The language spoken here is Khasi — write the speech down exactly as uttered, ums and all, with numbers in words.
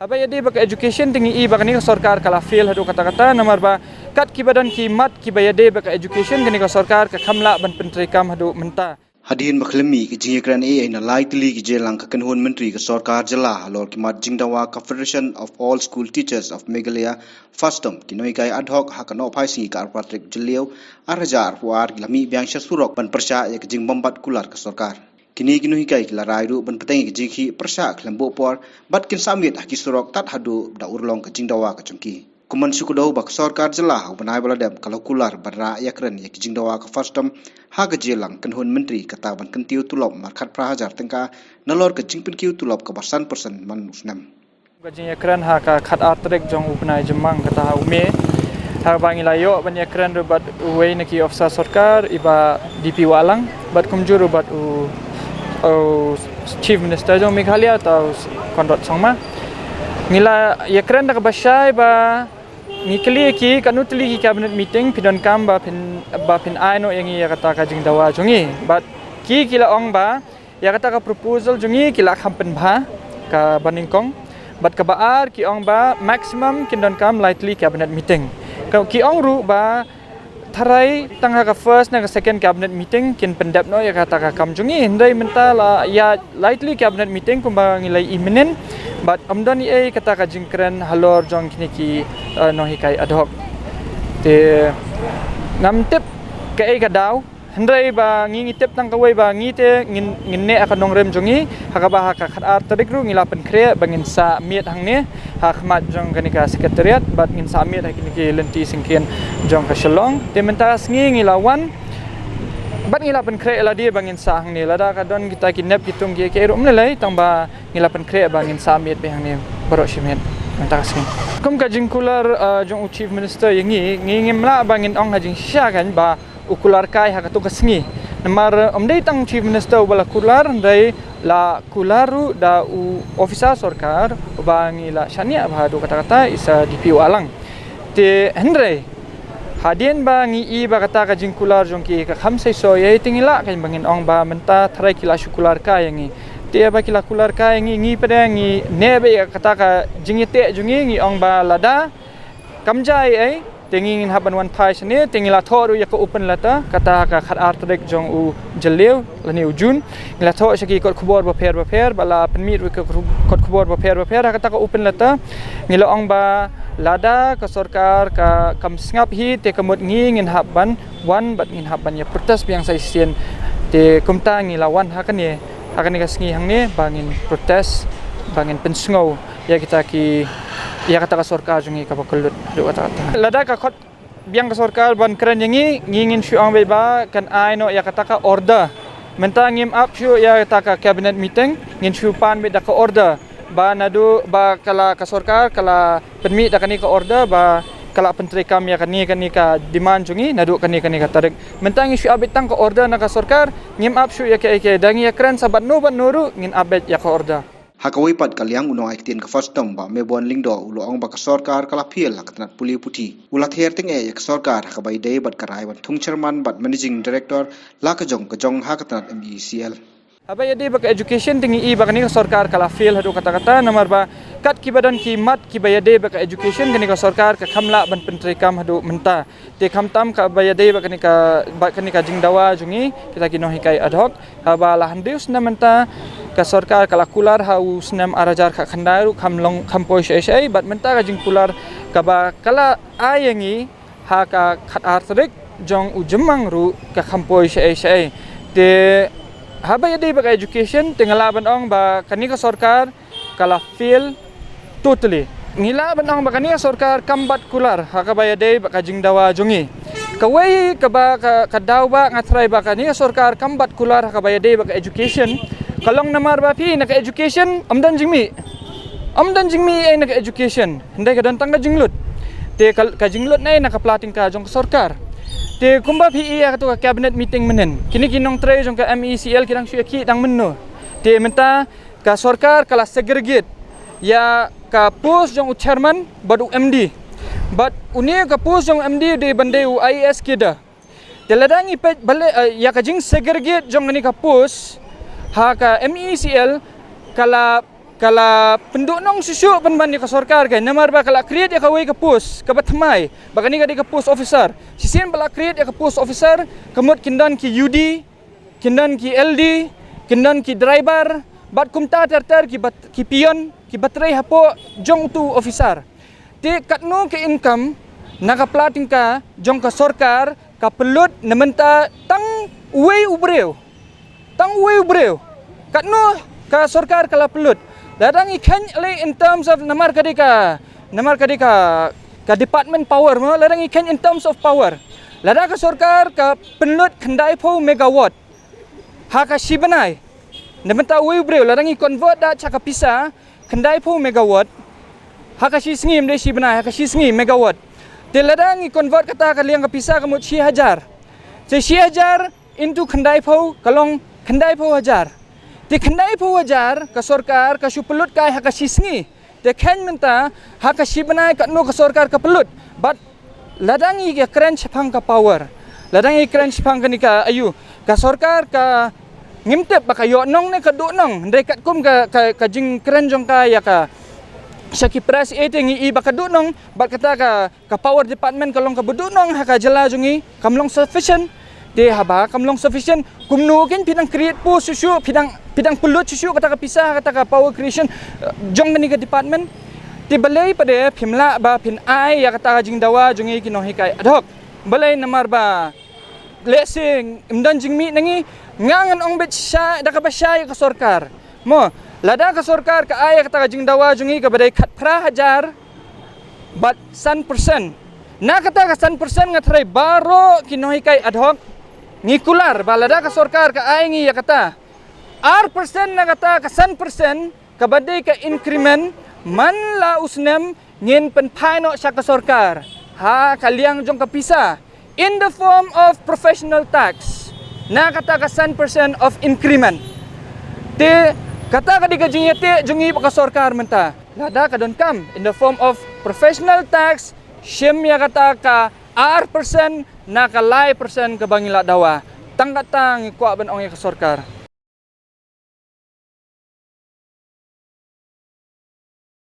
Haba ïadei bad ka education te ngi i ba kane ka sorkar ka la fail haduh katta katta, namar ba kat kiba don ki mat kiba ïadei bad ka education, kane ka sorkar ka kham lah ban pyntreikam haduh mynta. Hadien ba khlem mih ka jingïakren ei ei na lai tylli ki jingïalang ka kynhun myntri ka sorkar jylla halor ki mat jingdawa ka Federation of All School Teachers of Meghalaya, FASTOM, ki nonghikai ad hoc ha ka nohphai sngi ka arphew tarik Jylliew, arhajar arphew ar, ki la mih biang sha surok ban pyrshah ïa ka jingbymbat kular ka sorkar. Kine ki nonghikai ki la rai ruh ban bteng ïa ka jingkhih pyrshah khlem buh por bad kin sahmiet ha ki surok tad haduh da urlong ka jingdawa ka jong ki. Kumban shu kdew ba ka sorkar jylla ha u bnai ba la dep ka la kular ban rah ïakren ïa ki jingdawa ka FASTOM ha ka jingïalang kynhun myntri, kata ban kyntiew tulop markhatphra hajar tyngka nalor ka jingpynkiew tulop kaba san percent man u snem. Ka jingïakren ha ka khatar tarik jong u bnai Jymmang, kata ha u May, haba ngi la ïoh ban ïakren ruh bad uwei na ki officer sorkar, i Bah D P Wahlang, bad kumjuh ruh bad u, u Chief Minister jong Meghalaya, uta u Conrad Sangma. Ngi la ïakren da kaba shai ba ngi kylli ïa ki, katno tylli ki cabinet meeting phi donkam ba phin, ba phin ai noh ïa ngi ïa kata ka jingdawa jong ngi. Bad ki, ki la ong ba ïa kata ka proposal jong ngi ki la kham pynbha kaba nyngkong. Bad kaba ar ki ong ba maximum kin donkam lai tylli cabinet meeting. Ka, ki ong ruh ba tharai tang ha ka first ne ka second cabinet meeting kin pyndep noh ïa kata ka kam jong ngi. Hynrei mynta la ïa lai tylli cabinet meeting kumba ngi la ïohi mynnin. Bad ym don ei ei kata ka jingkren halor jong kine ki, eh, nonghikai ad hoc. Te ngam tip kaei ka daw. Hynrei ba ngi, ngi tip tang kawei ba ngi te ngin, ngin neh ha ka nongrim jong ngi, ha kaba ha ka khatar tarik ruh ngi la pynkhreh ba ngin sahmiet hangne ha khmat jong kane ka secretariat, bad ngin sahmiet ha kine ki lynti syngkien jong ka Shillong. Te mynta ka sngi ngi la wan bad ngi la pynkhreh lade ba ngin sah hangne, lada ka don kita ki nep ki tung ki, ki ruh ym lei lei, tang ba ngi la pynkhreh ba ngin sahmiet beit hangne baroh shimet mynta ka sngi. Kum ka jingkular, eh, jong u Chief Minister ïa ngi, ngi ngim lah ba ngin ong ha jingshisha kan ba u kular kai ha katto ka sngi. Namar, eh, ym dei tang Chief Minister uba la kular, hynrei la kular ruh da u officer sorkar uba ngi la shaniah bha haduh katta katta, i Sir D P Wahlang. Te hynrei hadien ba ngi i ba kata ka jingkular jong ki ka kham seisoh ïa, te ngi lah kan ba ngin ong ba mynta tharai ki la shu kular kai ïa ngi. Te ba ki la kular kai ïa ngi, ngi pat de ngi neh beit ïa kata ka jingïateh jong ngi, ngi ong ba lada kam jia ei ei, te ngi ngin hap ban wan phai shane, te ngi la thoh ruh ïa ka open letter, kata ha ka khatar tarik jong u Jylliew lane u June. Ngi la thoh sha ki kot khubor bapher bapher, ba la pynmih ruh ka kot khubor bapher bapher ha kata ka open letter. Ngi la ong ba lada ka sorkar ka kam sngap hi, te ka mut ngi ngin hap ban wan bad ngin hap ban ïa protest biang sa shisien. Te kumta ngi la wan ha kane, ha kane ka sngi hangne ba ngin protest, ba ngin pynsngew ïa kita ki, ïa kata ka sorkar jong ngi kaba kyllut haduh katta katta. Lada ka khot biang ka sorkar ban kren ïa ngi, ngi ngin shu ong beit ba kan ai noh ïa kata ka order. Mynta ngim ap shuh ïa kata ka cabinet meeting, ngin shu pan beit da ka order ba naduh ba ka la, ka sorkar ka la pynmih da kane ka order ba ka la pyntreikam ïa kane, kane ka demand jong ngi naduh kane, kane ka tarik. Mynta ngi shu ap beit tang ka order na ka sorkar, ngim ap shuh ïa kiei kiei, da ngi ïakren sa bad no bad no ruh ngin ap beit ïa ka order. Ha kawei pat ka liang, u nongaiktien ka FASTOM, Bah Mebon Lyngdoh, u la ong ba ka sorkar ka la fail ha ka tnat pule puthi. U la ther tyngeh ïa ka sorkar ha kaba ïadei bad ka rai ban thung chairman bad managing director la ka jong ka jong ha ka tnat M E C L. Haba ïadei bad ka education te ngi i ba kane ka sorkar ka la fail haduh katta katta, namar ba kat kiba don ki mat kiba ïadei bad ka education, kane ka sorkar ka kham lah ban pyntreikam haduh mynta. Te khamtam kaba ïadei bad kane ka, bad kane ka jingdawa jong ngi kita ki nonghikai ad hoc, haba la hynriew snem mynta ka sorkar ka la kular, ha u snem arhajar khatkhyndai ruh kham long, kham poi shaei shaei, bad mynta ka jingkular kaba ka la ai ïa ngi ha ka khatar tarik jong u Jymmang ruh ka kham poi shaei shaei. Te haba ïadei bad ka education te nga lah ban ong ba kane ka sorkar ka la fail totally. Ngi lah ban ong ba kane ka sorkar kam bat kular ha kaba ïadei bad ka jingdawa jong ngi. Kawei kaba ka, ka daw ba nga tharai ba kane ka sorkar kam bat kular ha kaba ïadei bad ka education, ka long namar ba phi, na ka education ym don jingmih. Ym don jingmih ei na ka education. Hynrei ka don tang ka jinglut. Te ka, ka jinglut na ei, na ka pla tyngka jong ka sorkar. Te kumba phi i ïa kato ka cabinet meeting mynnin, kine ki nongtrei jong ka M E C L ki dang shu ïakhih dang mynno. Te mynta ka sorkar ka la segregate ïa ka post jong u chairman bad u M D. Bad une ka post jong u M D u dei ban dei u I A S cadre. Te lada ngi peit balei, eh, ïa ka jingsegregate jong kane ka post ha ka M E C L ka la, ka la pynduhnong shuh shuh pynban ïa ka sorkar, ka namar ba ka la create ïa kawei ka post kaba thymmai, ba kane ka dei ka post officer. Shisien ba la create ïa ka post officer, ka mut kin don ki U D, kin don ki L D, kin don ki driver, bad kumta ter ter ki bat, ki peon, ki batrei hapoh jong utu u officer. Te katno ka income na ka pla tyngka jong ka sorkar ka pynlut na mynta tang uwei u briew. Tang uwei u briew. Katno ka sorkar ka la pynlut. Lada ngi kheiñ lei in terms of namar ka dei ka, namar ka dei ka, ka department power mo, lada ngi kheiñ in terms of power. Lada ka sorkar ka pynlut khyndaiphew megawatt ha ka shi bnai. Na mynta uwei u briew, lada ngi convert da sha ka pisa, khyndaiphew megawatt ha ka shi sngi, ym dei shi bnai, ha ka shi sngi megawatt. Te lada ngi convert kata ka liang ka pisa ka mut shi hajar. Te shi hajar into khyndaiphew ka long khyndaiphew hajar. Te khyndaiphew hajar ka sorkar ka shu pynlut kai ha ka shi sngi. Te kheiñ mynta ha ka shi bnai katno ka sorkar ka pynlut. Bad lada ngi ïa kren shaphang ka power, lada ngi kren shaphang kane ka aïu, ka sorkar ka, ngim tip ba ka ïoh nong ne ka duh nong. Hynrei katkum ka, ka, ka jingkren jong ka ïa ka sha ki press, eh, te ngi i ba ka duh nong, bad kata ka, ka power department ka long kaba duh nong ha ka jylla jong ngi, kam long sufficient. Te haba kam long sufficient, kumno kein phi dang create post shuh shuh, phi dang, phi dang pynlut shuh shuh kata ka pisa, kata ka power creation, eh, jong kane ka department. Te balei pat de phim lah ba phin ai ïa kata ka jingdawa jong ngi ki nonghikai ad hoc. Balei? Namar ba lehse ym don jingmih na ngi, nga ngan ong beit shai, da kaba shai ïa ka sorkar. Mo, lada ka sorkar ka ai ïa kata ka jingdawa jong ngi kaba dei khatphra hajar bad san percent. Na kata ka san percent nga tharai baroh ki nonghikai ad hoc ngi kular ba lada ka sorkar ka ai ngi ïa kata ar percent na kata ka san percent kaba dei ka increment man la u snem, ngin pynphai noh sha ka sorkar ha ka liang jong ka pisa in the form of professional tax. Na kata ka san percent of increment. Te kata ka dei ka jingïateh jong ngi bad ka sorkar mynta. Lada ka donkam in the form of professional tax, shim ïa kata ka ar percent na ka lai percent kaba ngi la dawa. Tang kata ngi kwah ban ong ïa ka sorkar.